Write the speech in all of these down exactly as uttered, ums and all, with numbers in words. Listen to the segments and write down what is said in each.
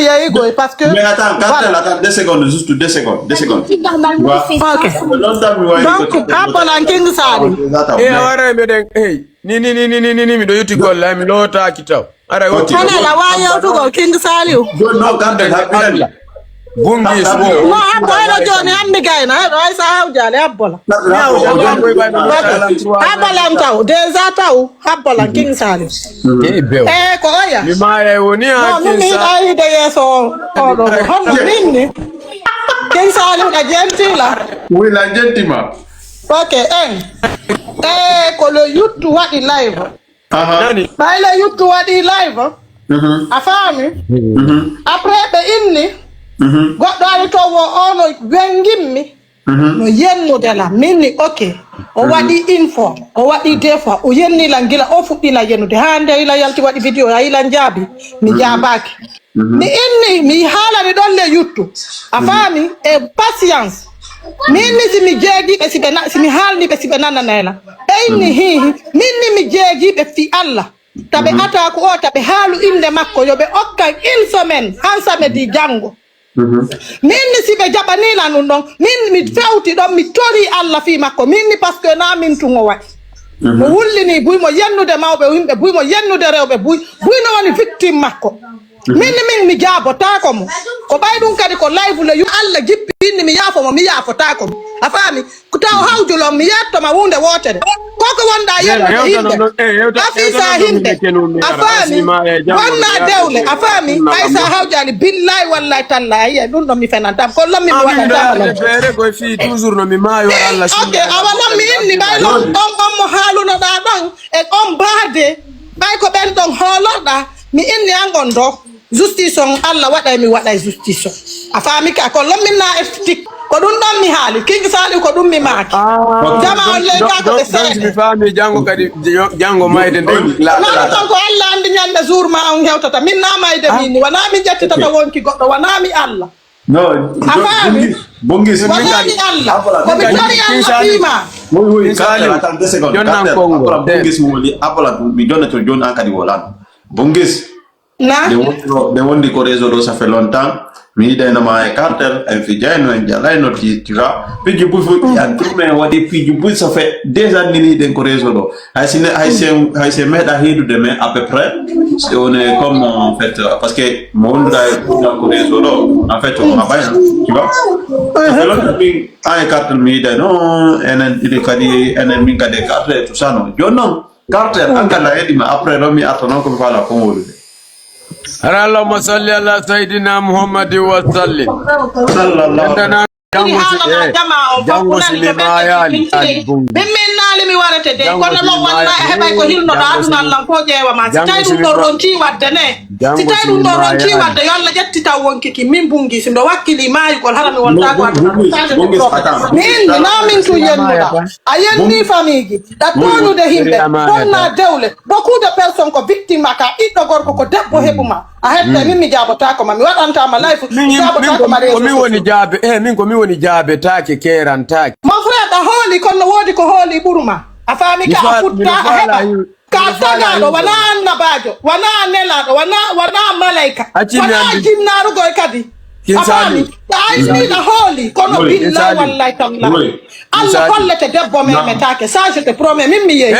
Yeeyi koy, parce que, mais attends, Cartel, voilà. Attends, deux secondes, juste deux secondes, deux secondes. Ok. Longtemps mi wawi donc ko abbolan King Sali. E a waray meɗen, hey, ni ni ni ni ni ni miɗo yuti golle, mi lootaaki taw. Ara o ti. Hana la wa yewtugol King Saliu. Joni noon Cartel haɓɓiran. Bungis wo. No, an ko eno joni an mi gayna, heɗo ay sa hawjale abbola. Abbolan taw, déjà taw, abbolan King Saliu. Hey bew. E ko oya. Mi maaya woni ha. No, min mi hiɗa yiide yeeso o ɗo. Honno min ni? King Saliu ka jentila. Wila jentima. Ok, en. E ko le yuttu waɗi live. Nani? Ɓay le yuttu waɗi live. A faami? Après ɓe inni goɗɗo ari to wo ono wengimmi. No yennude la minni, ok. O waɗi une fois, o waɗi deux fois, o yenni la ngila o fuɗɗina yennude ha nde ila yalti waɗi vidéo, a ila njaabi mi jaabaaki. Mi inni mi haalani ɗon le yuttu. A faami? E patience. Mi inni si mi jeegi ɓe si ɓe na- si mi haalni ɓe si ɓe nananay la. Ɓe inni hihi. Min ni mi jeegi ɓe fi Allah. Taɓe ataaku o taɓe haalu innde makko yo ɓe okkan une semaine han samedi janngo. Min ni si ɓe jaɓanii lan ɗum ɗon min mi fewti ɗon mi torii Allah fii makko min ni parce que naa min tun o waɗi. Mo wullini buy mo yennude mawɓe yimɓe buy mo yennude rewɓe buy buy no woni victime makko. Min ni min mi jaabotaako mo ko ɓay ɗum kadi ko live le yu Allah jippi inni mi yaafo mo mi yaafotaako mo a faami. Ko taw hawjulon mi yetto ma wunde wootere koko wonɗa yennude yimɓe. Afisa himɓe a faami. Wonna dewle a faami. Ay sa hawjali billahi wallahi tallahi ayiye ɗum ɗo mi fenantam ko lommi mi waɗantamfeere koye fii toujours no mi maayo allah ok awa non mi inni ɓay ɗon on on mo haalunoɗa ɗon e on baade ɓay ko ɓen ɗon hoolorɗa mi inni an on ɗo. Justice on Allah waɗay mi waɗay justice on a faami ka ko lomminna esthétique ko ɗum ɗon mi haali king sali ko ɗum mi maaki jama on ley ka ko ɓe seeɗe mi faami janngo kadi janngo mayde nden non non ko Allah anndi ñande jour ma on hewtata min na mayde min ni wona mi ƴettitata wonki goɗɗo wona mi Allah a faami wona mi Allah ko mi tori Allah fiima oui oui attends deux secondes jonnan kongo bongis woni apola mi jonnato joni an kadi wolan bongis na ɓe wondi ko réseau ɗo ça fait longtemps mi yiɗaynoma e cartel en fijayno en jalayno tira piiji buy fof an tourne en waɗi piiji buy ça fait des années ni ɗen ko réseau ɗo hay si hay si hay si meeɗa heedude mais à peu près on est comme en fait parce que mo wonduɗa e ko réseau ɗo en fait on a ɓayna tu vois ça fait longtemps min an e cartel mi yiɗayno enen ɗiɗi kadi enen min kadi e cartel et tout ça non joni noon Cartel an kala heɗima après ɗo mi arta noon komi faala kon wolude. Allahumma salli ala sayyidina Muhammadin wa sallim. Sallallahu alaihi wasallam. Jango si e jango si mi maayali ali bungi. Min min naali mi warete de kono non walla e heɓay ko hilnoɗo aduna lan ko ƴeewa ma si tawi ɗum ɗo ronki wadde ne si tawi ɗum ɗo ronki wadde yo Allah ƴetti taw wonkiki min bungi si mbiɗo wakkili maayugol hara mi wonta ko aduna min na min tun yennuɗa A yenni famille ji, ɗa tooñude himɓe, bonna dewle, beaucoup de personnes ko victime ma ka ɓiɗɗo gorko ko debbo heɓu ma. A hetta min mi jaabotaako ma, mi waɗantaa ma life, mi jaabotaako ma réseau. Ko min woni jaabe, eh min ko min woni jaabetaake keerantaake. Mon frère ɗa hooli kono no woodi ko hooli ɓuru ma. A faami ka a futta a heɓa. Ka tagaaɗo wona annabaajo wona nelaaɗo wona wona malayka wona jinnaarugoy kadi a faami a ayniɗa hooli kono billahi wallahi tallahi allah hollete debbo memetaake ça je te promets min mi yeeyi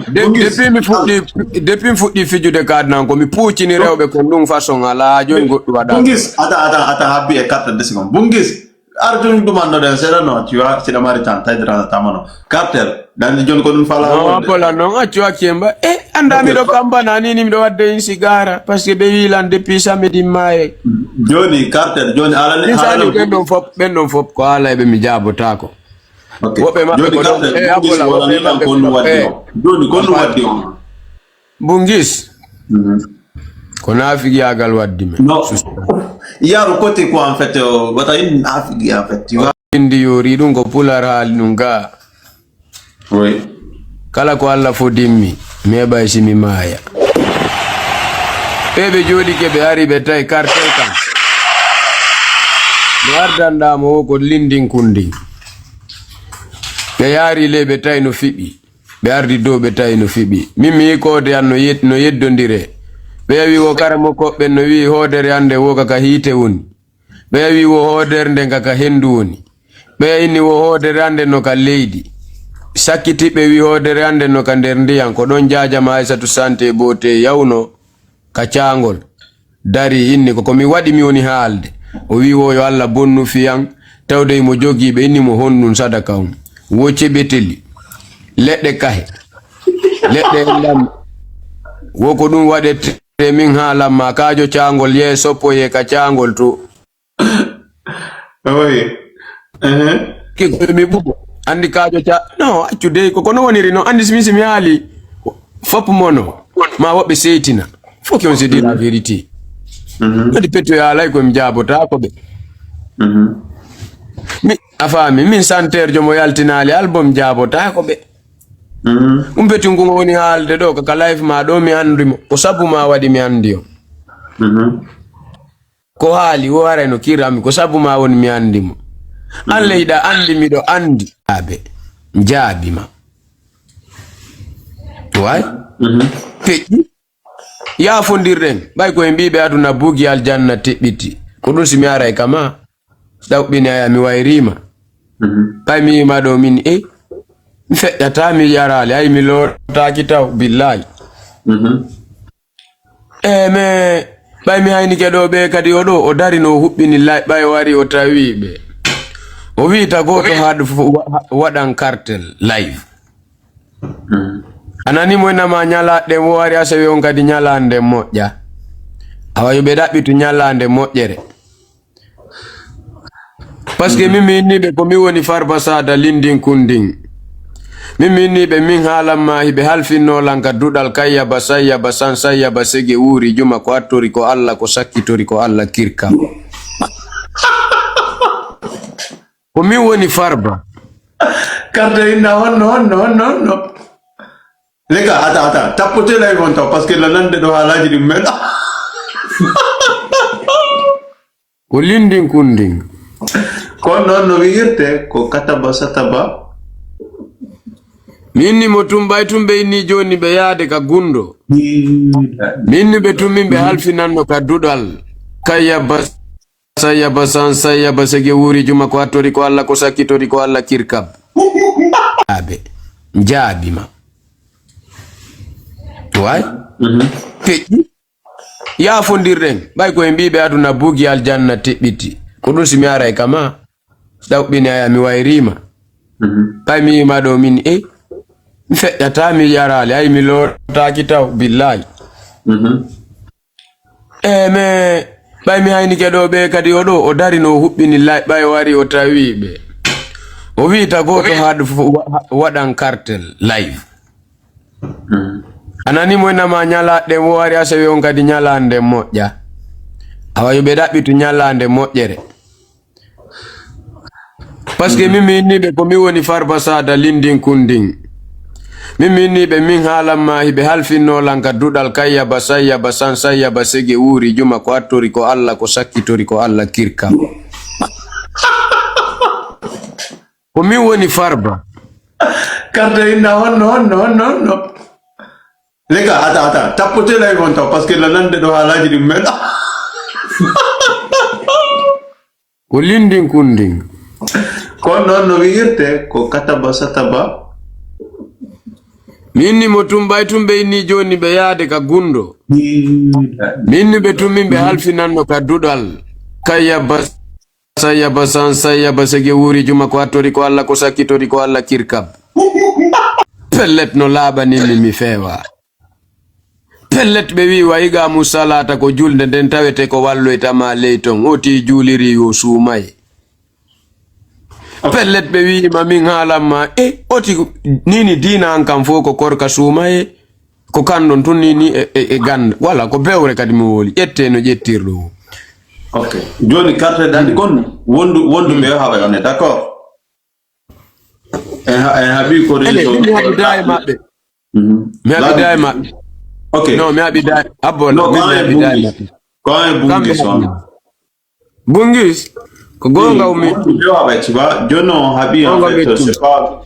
depuis mi fuɗɗi depuis mi fuɗɗi fijude kadnan ko mi puuccini rewɓe kon ɗum façon alaa joni goɗɗum waɗa bungis ata ata ata habbi e carte de seconde bungis Arjun ɗumannoɗen seeɗa no acciwa siɗa mari tan taydira tamano cartel dandi joni ko ɗum fala non appola non accu accemba e anda miɗo kambana ni ni miɗo wadde in sigara parce que ɓe wilan depuis samedi maye joni cartel joni alani misali ɓen ɗon fop ɓen ɗon fop ko ala eɓe mi jabotako woɓɓe maɓɓe ko ɗon e appola woɓɓe maɓɓe ko ɗon e joni ko ɗum waddi on Bungis. Ko naafigiyaagal waddi men. Non. Il y a le côté quoi en fait, euh, wata in naafigi en fait, tu vois. Indi yori ɗum ko pular haali ɗum ga. Oui. Kala ko Allah fodimmi, mi heɓay si mi maaya. Ɓe ɓe jooɗike ɓe ari ɓe tawi cartel kam. Mi ardanɗaa mo wo ko lindin kundin. Ɓe yaari ley ɓe tawi no fiɓi. Ɓe ardi dow ɓe tawi no fiɓi. Min mi yi'i koode an no yed- no yeddondire. Ɓeya wi wo kara mo koɓɓen no wi hoodere ande wo ka ka hiite woni. Ɓeya wi wo hoodere nden ka ka hendu woni. Ɓeya inni wo hoodere ande no ka leydi. Sakkitiɓɓe wi hoodere ande no ka nder ndiyan. Ko ɗon jaajama Aysatu Sante Boote yawno ka caangol. Dari inni ko ko mi waɗi mi woni haalde. O wi wo yo Allah bonnu fiyan. Tawde mo jogiiɓe inni mo honɗun sadaka on. Wo ceɓeteli. Leɗɗe kahe. Leɗɗe en ɗam. Wo ko ɗum waɗete. Te min haalan ma kaajo caangol yee soppo yee ka caangol to. Oye. Ehe. Ki mi bugo. Andi kaajo ca no accu dey ko kono woniri no andi simi simi haali. Fop mono. Ma woɓɓe seytina. Faut qu'on se dise la vérité. Kadi petto ya alay ko mi jabota ko ɓe. Mi a faami min santerjo mo yaltinaali album jabota ko ɓe. Ɗum betungu ngo woni haalde ɗo kaka life ma ɗo mi anndi mo ko sabu ma waɗi mi anndi on. Ko haali wo haray no kirami ko sabu ma woni mi anndi mo. An leyɗa anndi miɗo anndi abe jaabi ma. Way peƴƴi. Yaafondirɗen ɓay ko e mbiɓe aduna bugi aljanna teɓɓiti ko ɗum si mi aray kama. Ɗawɓɓini aya mi wayrima. Ɓay mi yima ɗo min e mi feƴƴata mi yaraali ay mi lootaaki taw billahi. E mais ɓay mi haynike ɗo ɓe kadi oɗo o darino o huɓɓini lay ɓay o ari o tawi ɓe. O wiita goto haɗ waɗan cartel live. A nani mo enama ñalaɗe wo ari asawi on kadi ñalande moƴƴa. Awa yo ɓe ɗaɓɓitu ñalande moƴƴere. Parce que min mi inniɓe ko min woni Farba Sada Lindin Kundin. Min mi inniɓe min haalan ma hiɓe halfinno lan ka duɗal kayyaba sayyaba san sayyaba sege wuuri juma ko attori ko Allah ko sakkitori ko Allah kirka. Ko min woni Farba. Carte inna honno honno honno honno. Les gars, attends, attends. Tapoter là, ils vont taw parce que la nande do halaji dum mel. Ko lindin kundin. Ko non no wiirte ko kataba sataba. Mi inni mo tumba e tumbe inni joni ɓe yaade ka gundo. Mi inni ɓe tummin ɓe halfinanno ka duɗal. Kayya bas. Sayyaba san sayyaba sege wuuri juma ko attori ko Allah ko sakkitori ko Allah kirkab. Abe jaabi ma. Way peƴƴi. Yaafondirɗen ɓay ko e mbiɓe aduna bugi aljanna teɓɓiti ko ɗum si mi aray kama. Ɗawɓɓini aya mi wayrima. Ɓay mi yima ɗo min e mi feƴƴata mi yaraali ay mi lootaaki taw billahi. E mais ɓay mi haynike ɗo ɓe kadi oɗo o darino o huɓɓini lay ɓay o ari o tawi ɓe. O wiita goto haɗ waɗan cartel live. A nani mo enama ñalaɗe wo ari asawi on kadi ñalande moƴƴa. Awa yo ɓe ɗaɓɓitu ñalande moƴƴere. Parce que min mi inniɓe ko min woni Farba Sada Lindin Kundin. Min mi inniɓe min haalan ma hiɓe halfinno lan ka duɗal kayyaba sayyaba san sayyaba sege wuuri juma ko attori ko Allah ko sakkitori ko Allah kirka. Ko min woni Farba. Carte inna honno honno honno honno. Les gars, attends, attends. Tapoter là, ils vont taw parce que la nande do halaji dum mel. Ko lindin kundin. Ko non no wiirte ko kataba sataba. Mi inni mo tumba e tumbe inni joni ɓe yaade ka gundo. Mi inni ɓe tummin ɓe halfinanno ka duɗal. Kayya bas. Sayyaba san sayyaba sege wuuri juma ko attori ko Allah ko sakkitori ko Allah kirkab. Pellet no laaɓanimmi mi feewa. Pellet ɓe wi wa iga mu salata ko julde nden tawete ko walloyta ma ley ton oti juuliri yo suumaye. Pellet ɓe wiima min haalan ma e oti nini diina an kam fof ko korka suumaye. Ko kanɗon tun ni ni e, e, e ganda wala ko bewre kadi mi woli ƴette no ƴettirɗo o. Ok. Joni carte dandi kon wondu wondu ɓe haɓa on est d'accord. En ha- en haɓi ko Ele réseau min mi haɓida e maɓɓe. Mi haɓida e maɓɓe. Ok. Non mi haɓida e abbo Non, min mi quand haɓida e même maɓɓe. Quand même Kamɓe Bungis on. Bungis ko gonga umi. Yo haɓa tu vois. Jono haɓi en Gonga fait ɓe c'est pas.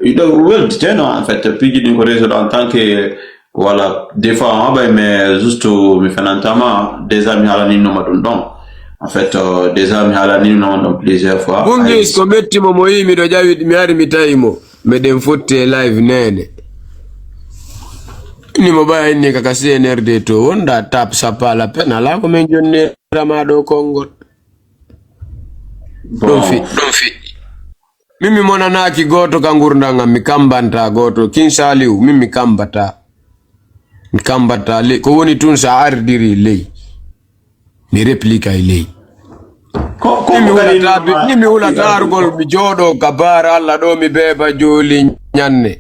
Il doit well tu sais non en fait piji ɗin ko réseau en tant que Voilà, des fois on haɓay, mais juste mi fenantama, déjà mi haalanino ma ɗum ɗon. En fait, euh, déjà mi haalanino ma ɗon plusieurs fois. Bungis, ko metti mo, mo yii miɗo ƴawi, mi ari mi tawi mo. Meɗen fotti e live nene. Ni mo ɓaya inni kaka C N R D to wonda tap sapala pen, ala ko men jonnirama ɗo konngol. Ɗum fi. Ɗum fi. Min mi monanaaki gooto ka ngurndan am, mi kambanta gooto. King Saliu, min mi kambata. Mi kambata ley. Ko woni tun sa ardiri ley. Mi replika e ley. Ko, ko, min mi ko kadi hulata, no ma- min mi hulata argol, mi jooɗo ka baara Allah ɗo, mi beeba jooli ñanne.